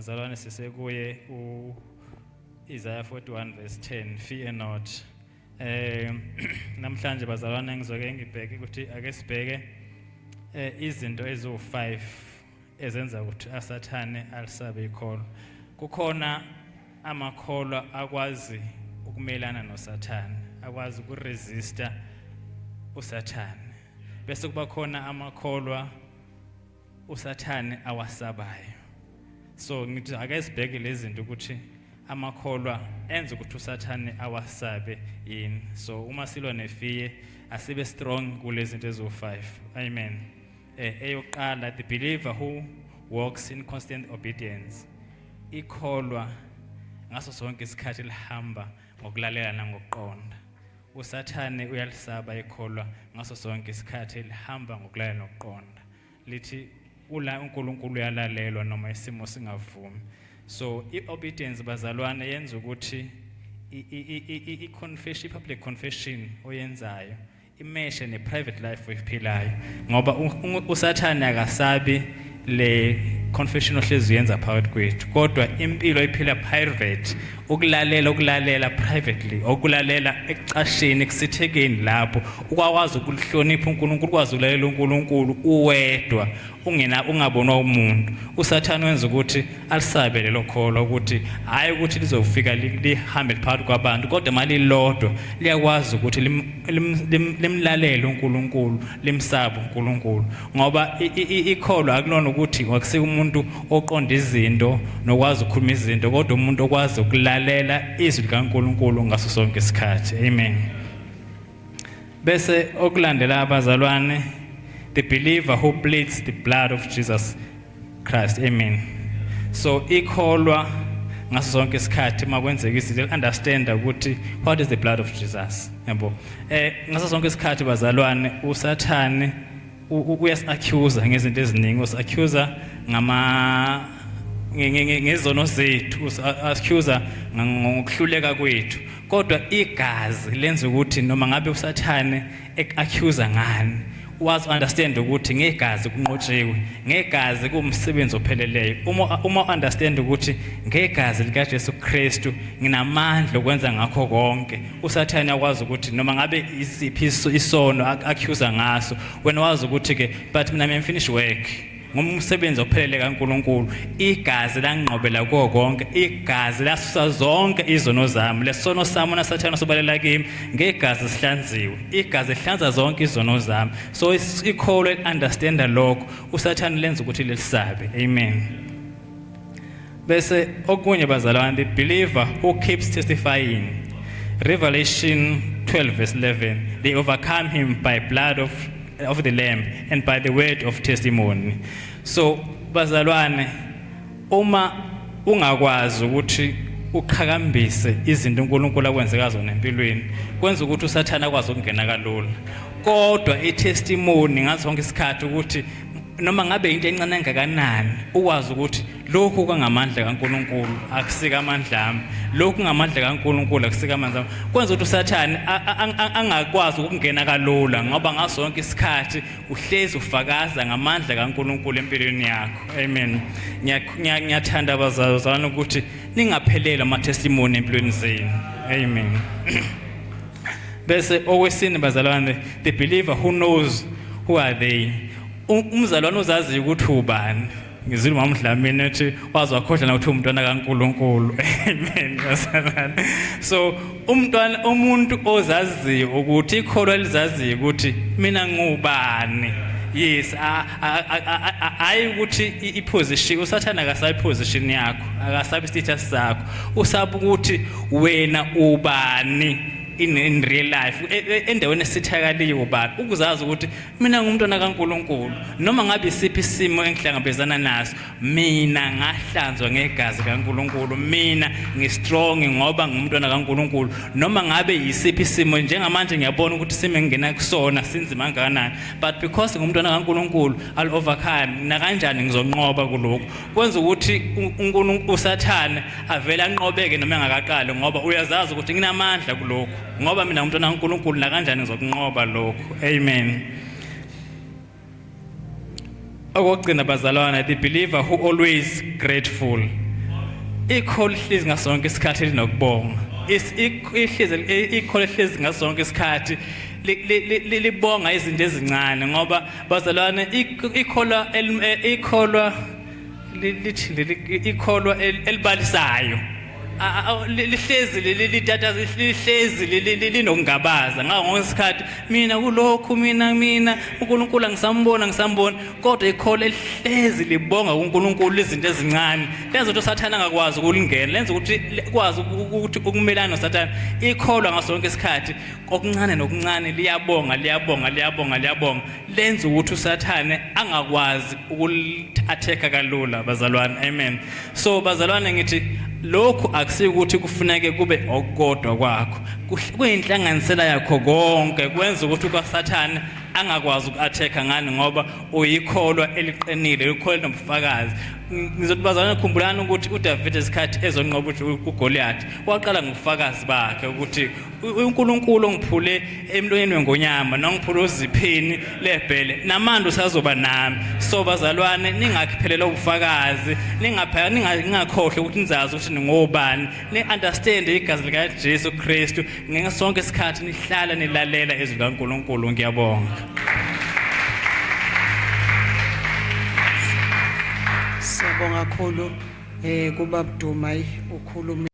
Bazalwane, sisekuye u Isaiah 41 verse 10, fear not. Namhlanje bazalwane, ngizoke ngibheke ukuthi ake sibheke izinto eziwu5 ezenza ukuthi asathane alisabe ikholwa. Kukhona amakholwa akwazi ukumelana noSathane, akwazi ukuresista uSathane. Bese kuba khona amakholwa uSathane awasabayo. So ngithi ake sibheke lezi zinto ukuthi amakholwa enza ukuthi uSathane awasabe yini. So uma silwa nefear, asibe strong kulezi zinto eziwu5. Amen. Eyokuqala, the believer who walks in constant obedience. Ikholwa ngaso sonke isikhathi lihamba ngokulalela nangokuqonda. USathane uyalisaba ikholwa ngaso sonke isikhathi lihamba ngokulalela nokuqonda. Lithi ula uNkulunkulu uyalalelwa noma isimo singavumi. So i-obedience, bazalwane, yenza ukuthi i-confession, public confession oyenzayo imatche ne-private life oyiphilayo, ngoba uSathane akasabi le confession ohlezi uyenza phakathi kwethu, kodwa impilo oyiphila private, ukulalela privately, ukulalela ekucasheni, ekusithekeni, lapho ukwazi ukuhlonipha uNkulunkulu, ukwazi ukulalela uNkulunkulu uwedwa, ungena ungabonwa umuntu. USathane wenza ukuthi alisabe lelo kholwa, ukuthi hayi ukuthi lizofika lihambe phakathi kwabantu, kodwa malilodwa liyakwazi ukuthi limlalele uNkulunkulu, limsabe uNkulunkulu, ngoba ikholwa akulona ukuthi akusike umuntu oqonda izinto nokwazi ukukhuluma izinto, kodwa umuntu okwazi ukulalela izwi likaNkulunkulu ngaso sonke isikhathi. Amen. Bese okulandela, abazalwane, the believer who pleads the blood of Jesus Christ. Amen. So ikholwa ngaso sonke isikhathi makwenzeka izinto understand ukuthi what is the blood of Jesus, yabo. Ngaso sonke isikhathi, bazalwane, uSathane uyasi-accuse ngezinto eziningi. Usi-accuse ngama ngezono zethu, usi-accuse ngokuhluleka kwethu, kodwa igazi lenza ukuthi noma ngabe uSathane ek-accuse ngani, wazi understand ukuthi ngegazi kunqotshiwe, ngegazi kuwumsebenzi opheleleyo. Uma understand ukuthi ngegazi likaJesu Kristu nginamandla okwenza ngakho konke, uSathane akwazi ukuthi noma ngabe isiphi isono accuse ngaso, wena wazi ukuthi ke but mina I'm finish work ngomsebenzi ophelele kaNkuluNkulu. Igazi lanqobela kuko konke, igazi lasusa zonke izono zami. Lesono sami naSathane sobalela kimi, ngegazi sihlanziwe, igazi lihlanza zonke izono zami. So ikholwa understand lokho, uSathane lenza ukuthi lelisabe. Amen. Bese okunye, bazalwane, the believer who keeps testifying. Revelation 12 verse 11, they overcome him by blood of the lamb and by the word of testimony. So bazalwane, uma ungakwazi ukuthi uqhakambise izinto uNkulunkulu akwenzeka zona empilweni, kwenza ukuthi uSathana akwazi ukungena kalula. Kodwa itestimony ngaso sonke isikhathi, ukuthi noma ngabe into encane engakanani, ukwazi ukuthi lokhu kwangamandla kaNkulunkulu, akusika amandla ami, lokhu ngamandla kaNkulunkulu, akusika amandla ami, kwenza ukuthi uSathane angakwazi ukungena kalula, ngoba ngaso sonke isikhathi uhlezi ufakaza ngamandla kaNkulunkulu empilweni yakho. Amen. Ngiyathanda, abazalwane, ukuthi ningapheleli ama testimony empilweni zenu. Amen. Bese okwesine, bazalwane, the believer who knows who are they. Umzalwane uzaziyo ukuthi ubani. Ngizile umama Dlamini ethi waze wakhohlwa nokuthi umntwana kaNkuluNkulu. Amen, bazalwane. So umntwana, umuntu ozaziyo ukuthi, ikholwa lizaziyo ukuthi mina ngubani. Yes, hayi ukuthi iposition, uSathana akasabi position yakho, akasabi status sakho, usaba ukuthi wena ubani in real life, endaweni esithakaliyo ubani. Ukuzazi ukuthi mina ngumntwana kaNkuluNkulu, noma ngabe isiphi isimo engihlangabezana naso, mina ngahlanzwa ngegazi kaNkuluNkulu, mina ngistrong ngoba ngumntwana kaNkuluNkulu. Noma ngabe yisiphi isimo njengamanje, ngiyabona ukuthi isimo engingena kusona sinzima kangakanani, but because ngumntwana kaNkuluNkulu, I'll overcome. Na kanjani ngizonqoba kulokhu. Kwenza ukuthi uNkulunkulu, uSathane avele anqobeke noma engakaqali, ngoba uyazazi ukuthi nginamandla kulokhu, ngoba mina ngumntwana kaNkuluNkulu, na kanjani ngizokunqoba lokhu. Amen. Okugcina, bazalwane, the believer who always grateful. Ikholwa lihlezi ngasonke isikhathi linokubonga. Ihlezi ikholwa lihlezi ngasonke isikhathi libonga izinto ezincane, ngoba bazalwane, ikholwa ikholwa lithi ikholwa elibalisayo lihlezi litata, lihlezi linokungabaza ngawo ngesikhathi, mina kulokhu, mina uNkulunkulu angisambona, ngisambona. Kodwa ikholwa elihlezi libonga kuNkulunkulu izinto ezincane lenza ukuthi uSathane angakwazi ukulingena, lenza ukuthi kwazi ukuthi ukumelana noSathane. Ikholwa ngaso sonke isikhathi, okuncane nokuncane, liyabonga, liyabonga, liyabonga, liyabonga, lenza ukuthi uSathane angakwazi ukuli-attack kalula, bazalwane. Amen. So bazalwane, ngithi lokhu akusikuthi kufuneke kube okukodwa kwakho, kuyinhlanganisela yakho konke, kwenza ukuthi ukaSathane angakwazi uku-attack ngani, ngoba uyikholwa eliqinile, ikholwa elinobufakazi. Ngizothi bazalwane, khumbulani ukuthi uDavid, esikhathi ezonqoba uGoliath, waqala ngobufakazi bakhe ukuthi uNkulunkulu ongiphule emlonyeni wengonyama nongiphule oziphini lebhele, namanje usazoba nami. So bazalwane, ningakuphelelwa ubufakazi, ningaphela, ningakhohlwa ukuthi nizazi ukuthi ningobani, ni understand igazi lika Jesu Kristu ngesonke isikhathi, nihlala nilalela izwi likaNkulunkulu. Ngiyabonga. Siyabonga kakhulu kubaba Duma, ukhuluma.